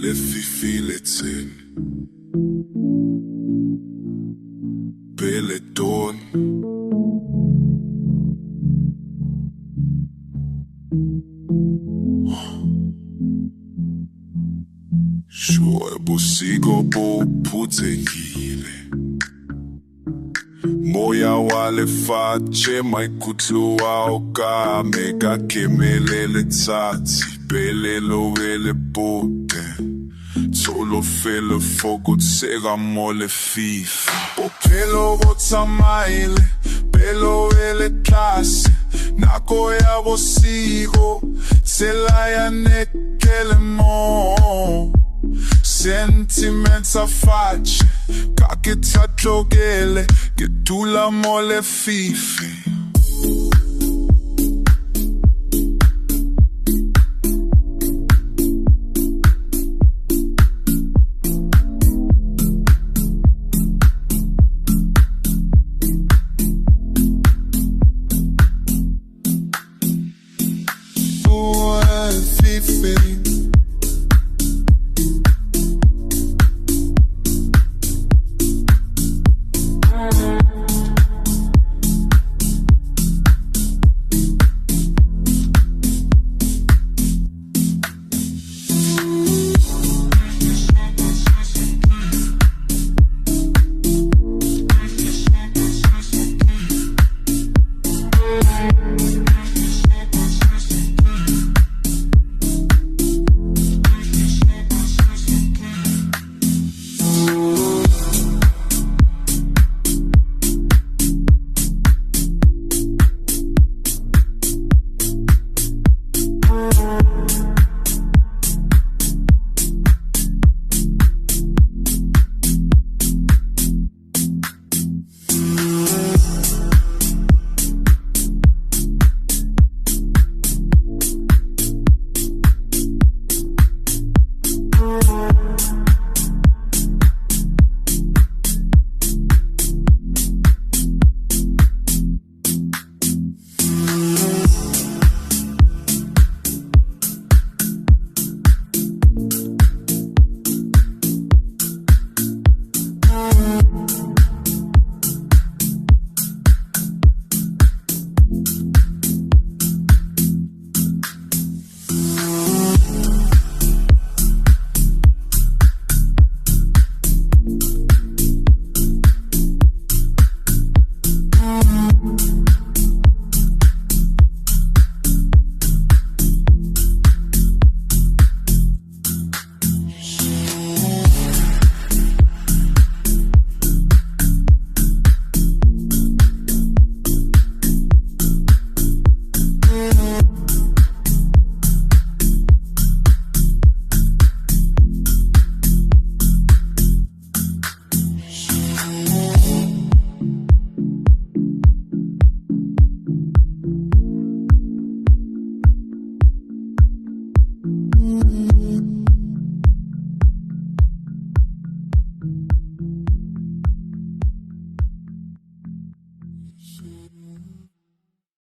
Lefifi le tsene pele tone. Sure bosigo bo phuthegile. Moya wa lefatshe maikutlo a okame ka kemele letsatsi pele lo ele pote. Tsholofelo fokotsega mo lefifi. Bophelo bo tsamaile pelo e le tlase. Nako ya bosigo tsela ya nnete le mo. Sentiments a fatshe ka ke tlhatlogele ke dula mo lefifi.